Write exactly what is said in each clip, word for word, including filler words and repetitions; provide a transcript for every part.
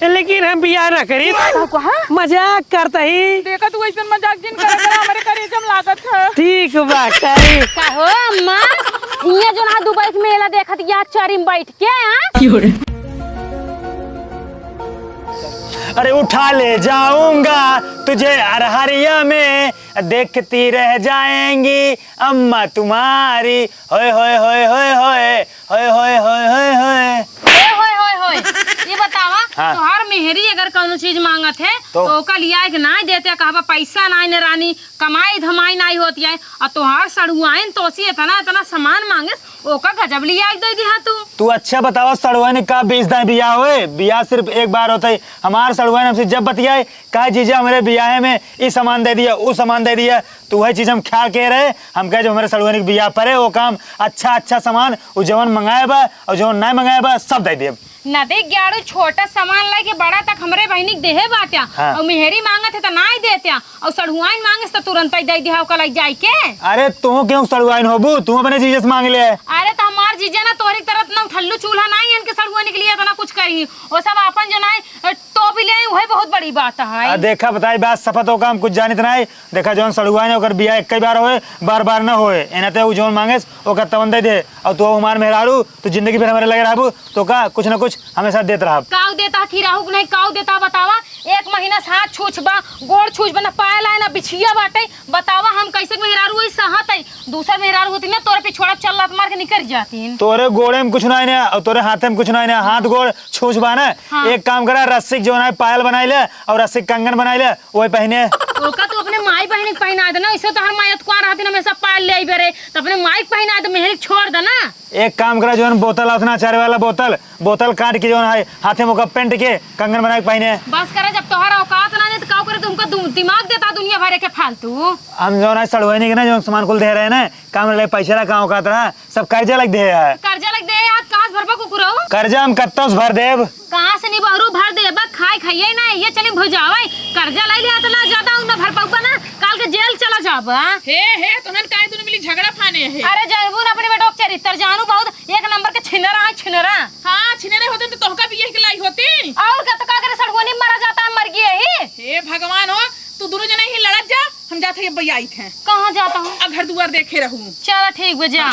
लेकिन हम बियाह ना करी। का कहा? मजाक करत ही। देखा तू ऐसन मजाक जिन करे, करे हमरे करेजा में लागत है। ठीक बाटे। का हो अम्मा, इहाँ जो ना दुबई के मेला देखत या चरी में बैठ के, हाँ? क्यों रे? अरे उठा ले जाऊंगा तुझे अरहरिया में, देखती रह जाएंगी अम्मा तुम्हारी। होए, होए, होए, होए, होए। होए, होए, होए, होए, होए। ए, होए, होए, होए। ये बतावा, हाँ। तोहार मेहरी अगर कौनो चीज मांगत है, तो? तो ओका लियाए के नाई देते, कहबा, "पैसा नाई न रानी, कमाई धमाई नाई होती है।" और तोहार सड़ुआइन तोसी इतना, इतना सामान मांगेस, ओका गजब लियाए के दे दिहा तू। तू अच्छा बतावा, सड़ुआइन का बीस दाई बियाह होए? बियाह सिर्फ एक बार होता है। हमार सड़ुआइन हमसे जब बतियाए, कहे, "जीजा, हमरे बियाहे में ई सामान दे दिया, ऊ सामान दे दिया।" तो वही चीज हम ख्याल के रहे, हम कहे, "जब हमरे सड़ुआइन के बियाह परे, वो काम अच्छा, अच्छा सामान, वो जवन मंगाए बा और जवन नाई मंगाए बा, सब दे देब।" नदी ग्यारह छोटा सामान लेके बड़ा तक हमरे बहिनी के देहे बाट्या, हाँ। और मेहरी मांगत है त नाई देत्या, और सड़ुआइन मांगस त तुरंत ही दे दिहा ओका लग जाए के। अरे तू क्यों सड़ुआइन होबू, तू अपने जीजा से मांग ले। अरे त हमार जीजा ना तोहरी तरह ना उठल्लू चूल्हा नाई, इनके सड़ुआइन के लिए इतना कुछ करी, वो सब आपन जो नाई टोपी ले आई, वही बहुत बड़ी बात है। आ, देखा, बताई बात सफा तो काम कुछ जानित नाई। देखा, जौन सड़ुआइन है, ओकर बियाह एक ही बार होए, बार बार न होए। एना ते उ जौन मांगेस, ओकर तवन दे दे। और तू हमार मेहरारू, तू जिंदगी भर हमरे लगे रहबू, तो का कुछ न कुछ हमेशा देत रहब। काऊ देता खीराहू के नहीं, काऊ देता बतावा? एक महीना से हाथ छूछ बा, गोड़ छूछ बा, ना पायल आए, ना बिछिया बाटे। बतावा, हम कैसे मेहरारू वही सहत है? दूसर मेहरारू होती ना, तोरे पिछोड़ा चल लात मार के निकल जाती। तोरे गोड़े में कुछ नहीं ने, और तोरे हाथे में कुछ नहीं ने, हाथ गोड़ छूछ बा ना। हाँ। एक काम करा, रस्सी के जौन है पायल बनाई ले, और रस्सी के कंगन बनाई ले, वही पहने। ओका तू अपने माई बहन के पहना दे ना, ऐसे तो हर माई अतकुआ रहती ना, हमेशा पायल ले आई बेरे, तो अपने माई के पहना दे, मेहर छोड़ दे ना। एक काम करा, जौन बोतल आवत ना, अचार वाला बोतल, बोतल काट के जौन है, हाथे में ओका पेंट के कंगन बना के पहने। बस करा, जब तोहरा औकात ना, नहीं तो का करे, तुमको दु-, दिमाग देता दुनिया भरे के फालतू। हम जौन है सड़ुआइन के ना, जौन सामान कुल दे रहे हैं ना, काम रहे, पैसा रहा, कहाँ औकात रहा, सब कर्जा लग दे है। कर्जा लग दे है, आज कहाँ से भरबा कुकुरऊ? कर्जा हम कत्तौ से भर देब। कहाँ से नहीं बहरू भर देबा, खाए खाइए ना, ये चली भुजावे, कर्जा ले लिया इतना ज्यादा, उन्हें भर पाऊबा ना, काल के जेल चला जाबा। हे, हे, तोहन काहे दुनू मिली झगड़ा फाने है? अरे जानबू ना अपने बेटवा के चरित्र, जानू बहुत एक नंबर के छिनरा है, छिनरा। हाँ, छिनरे होते तो तोहका भी यही लाई होती। और का तो का करे, सड़ुआइन मरा जाता है, मर गई यही। हे भगवान हो, तू दुनू जना ही लड़त जा, हम जात है, ये भैया आई थे। कहाँ जाता हूँ? आ घर दुआर देखे रहू। चल ठीक बा, जा।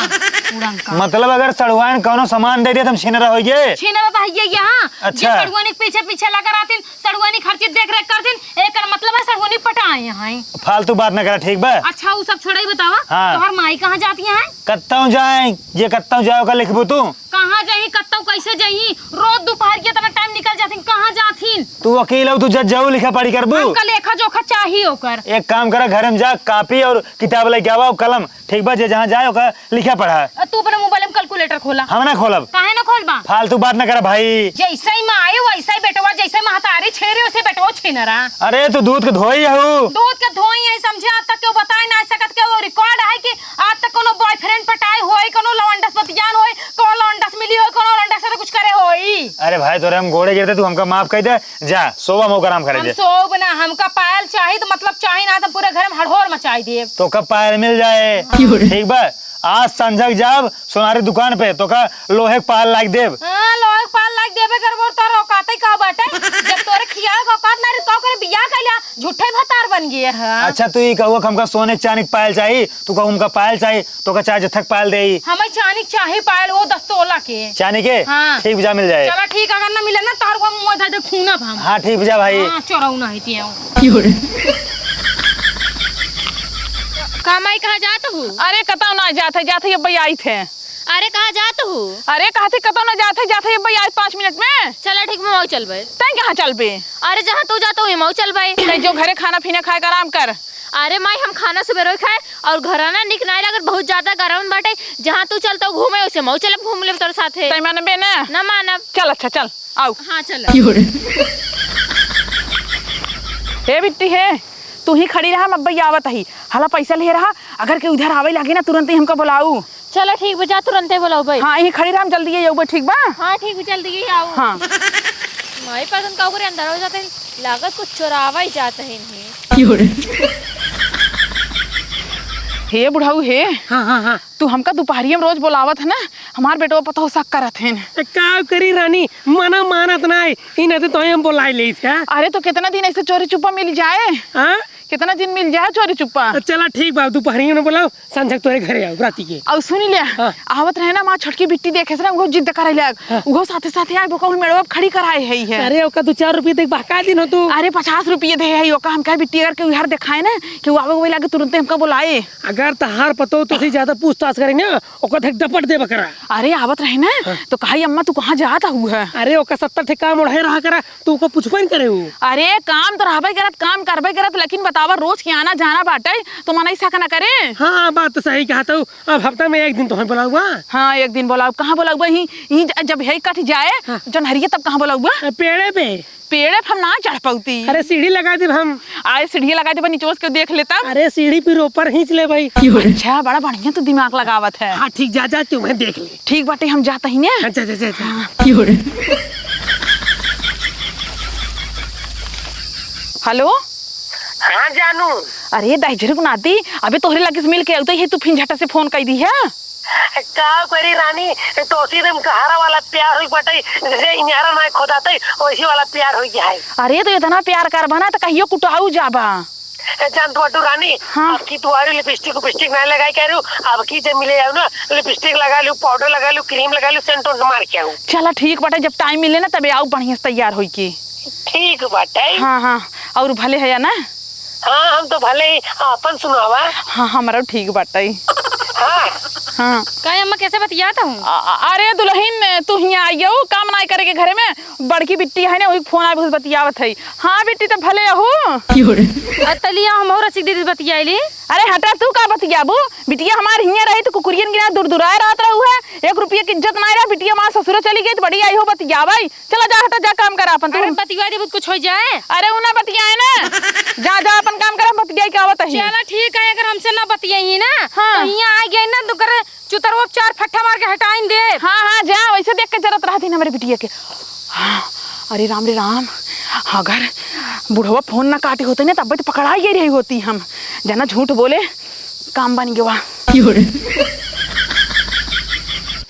उड़न का। मतलब अगर सड़ुआइन कौनो सामान दे दे तो हम छिनरा हो गए? छिनरा तो है ये यहाँ। अच्छा। जे सड़ुआइन के पीछे पीछे लगा रहतीन, सड़ुआइन के हर चीज देख रेख करतीन, एकर मतलब है सड़ुआइन पटाए यहाँ। फालतू बात न करा, ठीक बा? अच्छा, वो सब छोड़ा ही बतावा। हाँ। तोहर माई कहाँ जाती है? कत्तौ जाए, जे कत्तौ जाए ओका लिखबू तू? कहाँ जाही, कत्तौ कैसे जाही? रोज दोपहर के इतना टाइम निकल जाथिन, कहाँ जाथिन? तू वकील हो, तू जज जाऊ, लिखा पढ़ी करबू? हमका लेखा जोखा चाही ओकर। एक काम करा, घर में जा, कापी और किताब लेके आवा और कलम, ठीक बा? जे जहाँ जाए ओका लिखा पढ़ा। अ, तू अपने मोबाइल में कैलकुलेटर खोला। हम ना खोलब। काहे ना खोलबा? फालतू बात ना करा भाई। जैसे ही माई वैसे ही बेटवा, जैसे महतारी छेरे वैसे बेटवा छेनरा। अरे तू दूध के धोई हऊ। दूध के धोई है समझे, आज तक केहू बताए ना सकत, केहू रिकॉर्ड है कि आज तक कोनो बॉयफ्रेंड पटाए होई, कोनो लवंडस बतियान होई, कोनो लवंडस मिली होई, कोनो लवंडस से कुछ करे होई। अरे भाई, तोरे हम गोड़े गिरते, तू हमका माफ कर दे, जा, सोवा मौका आराम करे हम जे। सोब ना, हमका पायल चाही तो मतलब चाही ना, तो पूरे घर में हड़होर मचाई देब। तो कब पायल मिल जाए? ठीक बा, आज संझक जाब सोनारी दुकान पे, तो का लोहे के पायल लाग देब। हाँ, लोहे के पायल लाग देबे करबो, तोर औकाते का बाटे? जब तोरे खियाए के औकात ना रही, तो करे बियाह कैला? झूठे भतार बन गए है। अच्छा, तू ई कहू कि हमका सोने के चांदी के पायल चाही, तू कहू हमका पायल चाही, तो का चाहे जथक पायल देई। हमें चांदी के चाही पायल, वो दस तोला के। चांदी के? हाँ। ठीक, जा मिल जाए। चला ठीक, अगर ना मिले ना, तार को मुंह धर दे खून अब हम। हाँ, ठीक, जा भाई। हाँ, चोरऊ ना है तिया। का माई, कहाँ जात हू? अरे, कतौ ना जात है, जात है, ये भैया आई थे। अरे, कहाँ जात हू? अरे, कहत ही कतौ ना जात है, जात है, ये भैया आई पाँच मिनट में। चला ठीक, मऊ चलबे। तैं कहाँ चलबे? अरे, जहाँ तू जात हू, मऊ चलबे। तैं जो घरे खाना पीना खाए के आराम कर। अरे माई, हम खाना सुबह रोज खाए और घर ना निक नाई लागत, बहुत ज्यादा गरम बाटे। जहाँ तू चलत हू घूमे, उसे मऊ चलब, घूम लेब तोर साथे। तैं मानबे ना? ना मानब। चल, अच्छा, चल, आऊ। हाँ, चल। हे बिट्टी हे, तू ही खड़ी रहा, हम अब्बई आवत ही। हला पैसा ले रहा, अगर केहू इधर आवे लागे ना, तुरंत ही हमका बुलाऊ। चला ठीक बा, जा तुरंते बोलउबे। हाँ, यहीं खड़ी रह, हम जल्दी ही अउबे, ठीक बा? हाँ, ठीक बा, जल्दी ही आउ। हाँ। माई पतन का ओकरे अंदर हो जाते हैं, लागत कुछ चोरावा ही जाते हैं इन्हें। हे बुढ़ऊ हे। हाँ, हाँ, हाँ। तू हमका दुपहरिया में रोज बोलावत है ना, हमार बेटवा पतोह शक करत हैं। ए, का करी रानी, मना मानत नाय। ई नाते तोहे हम बोलाइ लेइत है। अरे तो कितना दिन ऐसे चोरी चुप्पा मिल जाए? हाँ? कितना दिन मिल जाए चोरी चुप्पा? चला ठीक बा, दुपहरिया में बोलाओ, संझक तोरे घरे आउ राती के। अउ सुनी ले, हाँ। आवत रहे ना, हमार छोटकी बिट्टी देखे से ना, उहो जिद करे लाग। हाँ। उहो साथे साथे आए, बोका उन मेड़वा पे खड़ी कराए है, है। अरे ओका दो चार रुपये दे, बहका दिन हो तू। अरे पचास रुपये दे है ओका, हम कहे बिट्टी अगर केहू यार देखाए ना, केहू आवे उवे लागे, तुरंते हमका बोलाए। अगर तहार पतोह तोसे ज्यादा पूछताछ करे ना, ओका धक डपट दे बकरा। अरे आवत रहे ना, हाँ। तो कहा, "अम्मा तू कहाँ जात हऊ है?" अरे ओका सत्तर ठे काम ओढ़े रहा करा, तू ओका पूछबे न करे उ। अरे काम तो रहबे करत, काम करबे करत, लेकिन बतावा रोज के आना जाना बाटे, तो मनई शक ना करे। हाँ, बात तो सही कहत हऊ। अब हफ्ता में एक दिन तोहे बोलाउबा। हाँ, एक दिन बोलाउब। कहाँ बोलाउबा? ही, ही ज-, जब है कट जाए, हाँ। जनहरिया तब कहाँ बोलाउबा? अ, पेड़े पे। पेड़े पे हम ना चढ़ पउती। अरे सीढ़ी लगाइ देब हम। आए सीढ़ी लगाइ देब, निचोस के देख लेता। अरे सीढ़ी पे ऊपर खींच ले भाई। अच्छा, बड़ा बढ़िया तू दिमाग लगावत है। हाँ, ठीक, जा, जा, तू मैं देख ले। ठीक बाटे, हम जात ही ने। हाँ, जा, जा, जा, जा। हाँ। हेलो। हाँ जानू। अरे दहिजरी के नाती, अबे तोहरे लगे से मिल के आउते ही तू फिन झटा से फोन कइ दिहे। का करी रानी, तोसी एकदम गहरा वाला प्यार होइ बाटे, जैसे इनारा ना खोदाते, वैसी वाला प्यार होइ गया है। अरे तो इतना प्यार करबा ना तो कहियो कुटाऊ जाबा। ए, जान तो बटू रानी, हाँ। अब की तू आरू लिपस्टिक उपिस्टिक ना लगाई करू, अब की जब मिले आऊ ना, लिपस्टिक लगा लू, पाउडर लगा लू, क्रीम लगा लू, सेंट उंट मार के आऊ। चला ठीक बाटे, जब टाइम मिले ना तबे आऊ बढ़िया से तैयार होई के। ठीक बाटे। हाँ, हाँ, और भले है या ना? हाँ, हम तो भले ही, आपन सुनावा। हाँ, हमरो ठीक बाटे। हाँ। हाँ। काहे अम्मा, कैसे बतियात हूँ? अ-, अ-, अरे दुलहिन, तू हियाँ आइयो, काम नाय करे के घरे में, बड़की बिट्टी है ना, वही फोन आए, बहुत बतियावत है। हाँ बिट्टी, त भले अहू। अ, तलिया हमहू रसिक दीदी बतियाइली। अरे हटा, तू का बतियाबू? बिटिया हमार हियाँ रही तो कुकुरियन गिना दुरदुराए रहत रहू है, एक रुपया के इज्जत नाय रहा, बिटिया हमार ससुरे चली गई तो बड़ी आई हो बतियावई। चला जा, हटा, जा काम करा अपन तू। अरे बतिया दे, बहुत कुछ हो जाए। अरे उ ना बतियाए ना। जा, जा अपन काम करा, हम बतियाई के आवत ही। चला ठीक है, अगर हमसे ना बतियाई ना, हाँ। तो हियाँ आ गई ना, तो कर चुतरवा चार फट्टा मार के हटाइन दे। हाँ, हाँ, जा, वैसे देख के जरत रहत ही ना हमरे बिटिया के। हाँ, अरे राम रे राम, अगर बुढ़वा फोन ना काटे होते ना, तब तो पकड़ाई गई रही होती हम। जना झूठ बोले, काम बन गवा।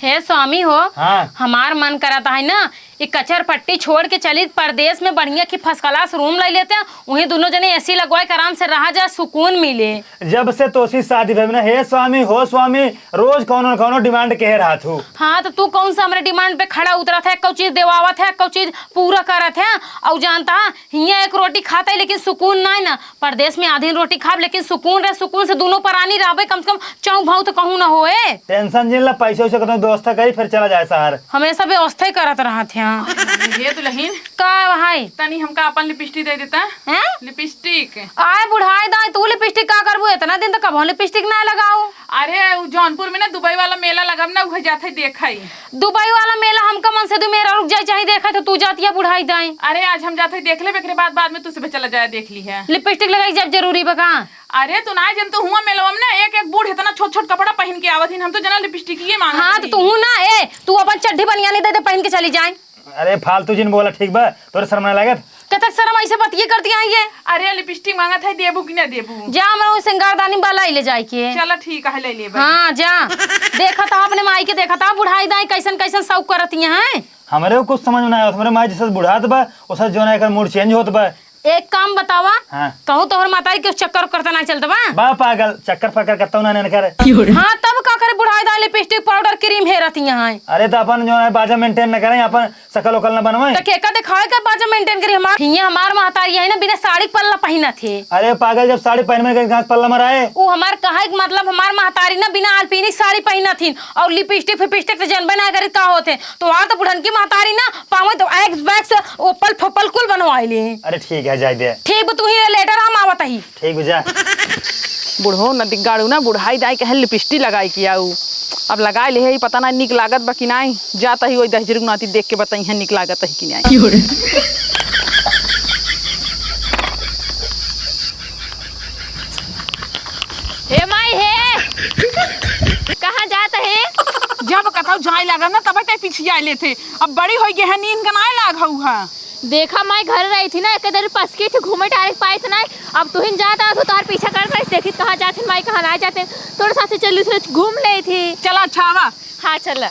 हे स्वामी हो, हाँ। हमार मन करत है ना, ये कचर पट्टी छोड़ के चली परदेस में, बढ़िया की first class room ले लेते हैं, वहीं दुनो जने AC लगवाए के आराम से रहा जाए, सुकून मिले। जब से तोसी शादी भइल ना, हे स्वामी, हो स्वामी, रोज कौनो न कौनो demand कहे रहत हूँ। हाँ, तो तू कौन सा हमरे demand पे खड़ा उतरत है, कौ चीज देवावत है, कौ चीज पूरा करत है, और जानता है, हियाँ एक रोटी खात है, लेकिन सुकून नाय ना। परदेस में आधी रोटी खाब, लेकिन सुकून रहे, सुकून से दुनो परानी रहबे, कम से कम चौं भाव तो कहूँ ना होए। Tension जिन ला, पैसे वैसे कतनो व्यवस्था करी, फिर चला जाए शहर। हमेशा व्यवस्था ही करत रहत हैं। हे दुलहिन। का भाई? तनी हमका अपन lipstick दे देता। हैं? Lipstick। आए बुढ़ाई दाई, तू lipstick का करबू? इतना दिन तो कबहूँ lipstick ना लगाऊ। अरे, उ जौनपुर में ना दुबई वाला मेला लगब ना, उहे जात है देखई। दुबई वाला मेला हमका मन से दू मेरा रुक जाए, चाहे देखा तो तू जातिया बुढ़ाई दाई। अरे, आज हम जात है देख लेबे, एकरे बाद, बाद में तू सुबह चला जाए देख ली है। Lipstick लगाई जब जरूरी बा का? अरे, तू ना जन तो हुआ मेलवा में ना एक, एक बूढ़ इतना छोट, छोट कपड़ा पहिन के आवत हिन, हम तो जना lipstick ये मांगत हाँ, तो रही। तू ना, ए, तू अपन चड्ढी बनियानी दे दे, पहिन के चली जाए। अरे, फालतू जिन बोला, ठीक बा? तोरे शर्म ना लागत? कतक शर्म ऐसे बतिये करती आई है? अरे, lipstick मांगत है, देबू कि ना देबू? जा, मैं उ सिंगारदानी वाला ही ले जाए के। चला, ठीक है, ले लेबे। हाँ, जा। देखा था अपने माई के, देखा था बुढ़ाई दाई कैसन, कैसन शौक करती हैं। हमरे को कुछ समझ में ना आया, हमरे माई जैसे बुढ़ात बा, वैसे जो ना एकर mood change होत बा। एक काम बतावा, हाँ। कहूँ तोहर मातारी के चक्कर करता ना चलत बा? बा पागल, चक्कर फक्कर करता ना ननकर। हाँ, तब का करे, बुढ़ाई दाई lipstick, powder, cream हेरत यहाँ है। अरे तो अपन जो है बाजा maintain न करें, अपन शकल उकल न बनवाए। तो केका दिखावे का बाजा maintain करी हमार? हियाँ हमार महतारी है ना, बिना साड़ी पल्ला पहिनत है। अरे पागल, जब साड़ी पहन में कहीं घास पल्ला मराए। उ हमार कहे के मतलब, हमार महतारी ना बिना आलपीनी साड़ी पहिनत हिन और lipstick फिपिस्टिक तो जनबे ना करी का होत है। तो वहाँ तो बुढ़न की महतारी ना पावे तो Axe Baxe ओपल फोपल कुल बनवाई ली। अरे ठीक है, जाए दे। ठीक बा, तू ही लेटर, हम आवत ही। ठीक बा, जा। बुढ़ो न दिग्गाड़ू ना, बुढ़ाई दाई कहे lipstick लगाई के आऊ। अब लगाई ले है, पता ना निक लागत बा कि नाई। जात ही वही दहिजरी नाती देख के बताई है निक लागत है कि नाई। हे माई हे, कहाँ जात है? जब कतौ जाए लागब ना, तब ते पीछे आए लेते। अब बड़ी होई गई है, नींद का नाय लाग हऊ है। देखा माई, घर रही थी ना, एक दर पसकी थी, घूमे टारे पाए थे ना। अब तुहिन जात आ, तो तार पीछा कर रही, देखी कहाँ जात है माई, कहाँ ना जात है। तोरे साथे चली थी, घूम ले थी। चला, अच्छा आवा। हाँ, चला।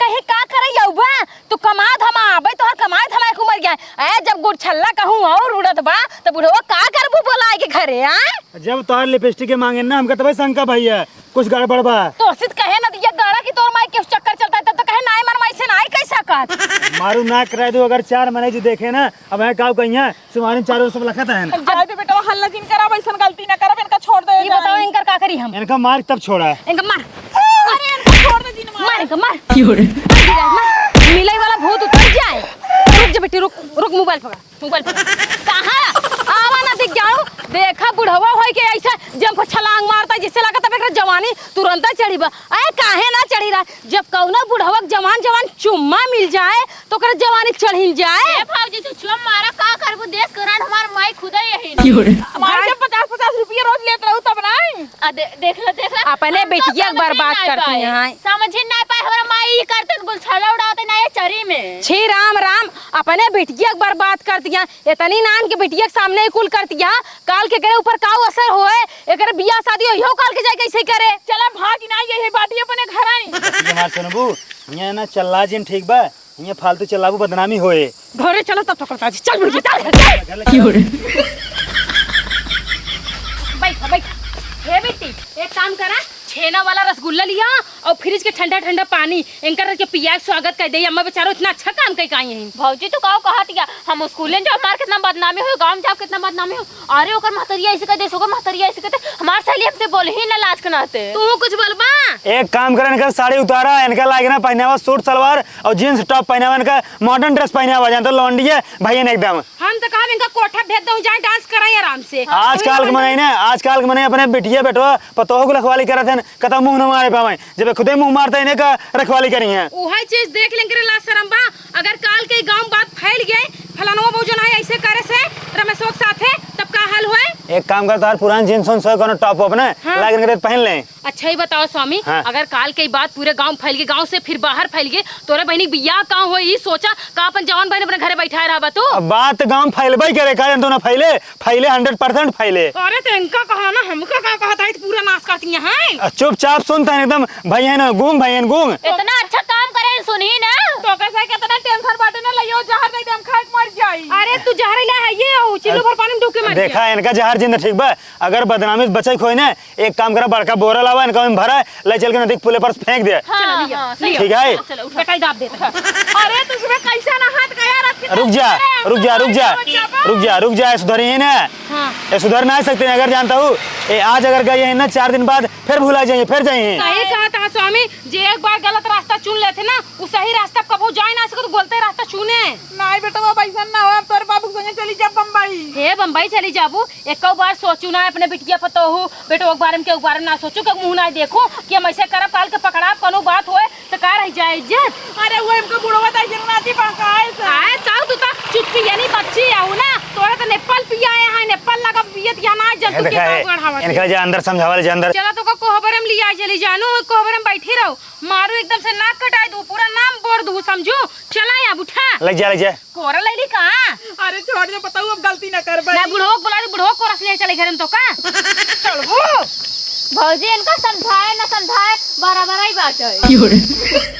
कहीं का करे अउबा? तू कमा धमा आबे, तोहर कमाए धमाए के उमर गया है। ए, जब गुड़छल्ला कहूँ और उड़त बा, त बुढ़वा का करबू बोलाए के घरे, आए? जब तोहर लिपस्टिक के मांगे ना, हमका तबे शंका भइया, कुछ गड़बड़ बा। तोर सित कहे ना दिया गाड़ा कि तोर माई के चक्कर चलता है, तब तो कहे नाई मन माई से नाई कैसा कर। मारू ना करा दू, अगर चार मने जी देखे ना, अब है गाँव कहिया, सुमारी में चारों सब लखत है ना। जाए दे बेटवा, हल्ला जिन कराब, ऐसन गलती ना करब, इनका छोड़ दे ये जाए। बताओ, इनकर का करी हम? इनका मार तब छोड़ा। इनका मार। अरे, इनका छोड़ दे जिन मार। मार इनका, मार। क्यों रे? मार, मार। मिलाई वाला भूत उतर जाए। रुक जा बेटी, रुक, रुक, मोबाइल पकड़ा, मोबाइल पकड़ा। कहाँ? आवा ना दिख जाओ। देखा बुढ़वा होई के ऐसे जंप छलांग मारता, जिससे लागत अब एकरा जवानी तुरंत चढ़ी बा। अरे काहे ना चढ़ी रहा? जब कौनो बुढ़वा के जवान जवान चुम्मा मिल जाए, तो ओकरा जवानी चढ़िन जाए। ए भौजी, तू चुप मारा, का करबू? देश के रान हमार माई खुदे यही। क्यों रे? माई जब पचास पचास रुपया रोज लेत रहू तब ना। आ, दे-, देख लो, देख लो। अपने हम तो बिटिया के समझे बर्बाद ना करती पाए। हैं। समझे ना पाए, हमारा माई ई करते न गुलछला उड़ाते ना ये चरी में। छी राम राम, अपने बिटिया के बर्बाद कर दिया। इतनी नान के बिटिया के सामने कुल कर दिया, काल के करे ऊपर का असर होए? एकरे बियाह शादी होइहो काल के जाए कैसे करे? चला भाग ना, यही बाटी अपने घर आई। ये हमार सुनबू, ये ना चल्ला जिन ठीक बा। इहाँ फालतू चलाबू, बदनामी होए। घरे चलो तब तो करता जी। चल बुढ़िया, चल, चल। क्यों रे? बैठ, बैठ। हे बेटी, एक काम करा, छेना वाला रसगुल्ला लिया और फ्रिज के ठंडा ठंडा पानी इनकर के पिया के स्वागत कर दे। अम्मा बेचारो इतना अच्छा काम कई काई हैं। भौजी, तू काऊ कहत या? हम स्कूल में जाओ, मार कितना बदनामी हो, गाँव में जाओ, कितना बदनामी हो। अरे, ओकर महतरिया ऐसे कह दे, ओकर महतरिया ऐसे कह दे। हमार सहेली हमसे बोल ही ना लाज के नाते। तू कुछ बोलबा? एक काम करे, इनकर साड़ी उतारा, इनका लागे ना पहनावा सूट सलवार और जींस टॉप पहनावा, इनका मॉडर्न ड्रेस पहनावा, जानते लौंडी है भैया ने एकदम। हम तो कहब इनका कोठा भेज दो, जाए डांस कराई आराम से। आजकल के मनई ना, आजकल के मनई अपने बिटिया बेटवा पतोह को रखवाली करत हैं, कतौ मुंह न मारे पावे। जब खुदे मुंह मारते हैं, इन्हें का रखवाली करी हैं। उहे चीज देख लें करे ला शरम बा। अगर काल के गांव बात फैल गए, फलानवा बहू जो ना है ऐसे करे से रमेशवा के साथे, तब का हाल होए? एक काम कर, तार पुरान जींस उन्स होए, कोनो टॉप वॉप ना, हाँ। लाग इनके पहन लें। अच्छा, ये बताओ स्वामी, हाँ। अगर काल के ई बात पूरे गांव फैल गई, गांव से फिर बाहर फैल गई, तोरे बहनी के बियाह कहाँ होई, ई सोचा, का अपन जवान बहन अपने घरे बैठाए रहबा तू? अब बात गांव फैलबे करे, का जन तो ना फैले, फैले, हंड्रेड परसेंट फैले। अरे, तो इनका कहा ना, हमका का कहत है, तो पूरा नाश करती हैं। आ, चुपचाप सुनता है एकदम, भैया ना गूंग, भैया ना गूंग। इतना अच्छा काम करे, सुनी ना। तो कैसे कितना टेंशन बाटे ना, लइयो जहर दे दे, हम खाए के मर जाई। अरे, तू जहर ले है, ये हो, चिल्लो भर पानी में डूब के मर देखा, जा। इनका जहर जिंदा ठीक बा, अगर बदनामी से बचे के होई ना, एक काम करा, बड़का बोरा लावा, इनका में भरा, ले चल के नदी के पुले पर फेंक दे। हाँ, चलो, लिया, हाँ, लिया। ठीक है? चलो, उठा। बेटा, दाब देता है। अरे, तुझमें कैसा ना हाथ गया, रख के रुक जा, रुक जा, रुक जा, रुक जा, रुक जा, ये सुधरी ही ना। हाँ। ये सुधर ना सकते हैं, अगर जानता हूँ, ये आज अगर गई है ना, चार दिन बाद फिर भुला जाइए, फिर जाइए। सही कहा था स्वामी, जे एक बार गलत रास्ता चुन लेते ना, वो सही रास्ता कबो जाए ना सके, तो गलते रास्ता चुने। नहीं बेटा, वो पैसा ना हो, अब तोरे बाबू के संगे चली जा बम्बई। हे, बम्बई चली जाबू, एको बार सोचू ना अपने बिटिया पतोहू, बेटवा के बारे में, केहू के बारे में ना सोचू, केहू मुँह ना देखू कि हम ऐसे करब, काल के पकड़ाब, कोनो बात होए तो का रह जाए इज्जत? अरे वो हमको बुढ़वा ताई जन्नाती बहकाए से। आए ताऊ, तू तो चुटकी यानी बच्ची आऊ ना, तोरे तो नेपाल पिया आए हैं, नेपाल लगा पियत यहाँ ना जन ए, तू के देखा है, काम बढ़ावत इनका है। जा अंदर समझावा ले, जा अंदर। चला तो का कोहबर में लिया चली जानू, कोहबर में बैठी रहो, मारू एकदम से नाक कटाई दू, पूरा नाम बोर दू, समझू? चला अब उठा। ले जा, ले जा। कोरा ले ली का? अरे छोड़ दे, बताऊ अब गलती ना करबे। ना बुढ़ो को बुला दे, बुढ़ो कोरा से ले चले घर में तो का? चलबू? भौजी इनका समझाए ना समझाए बराबर ही बात है।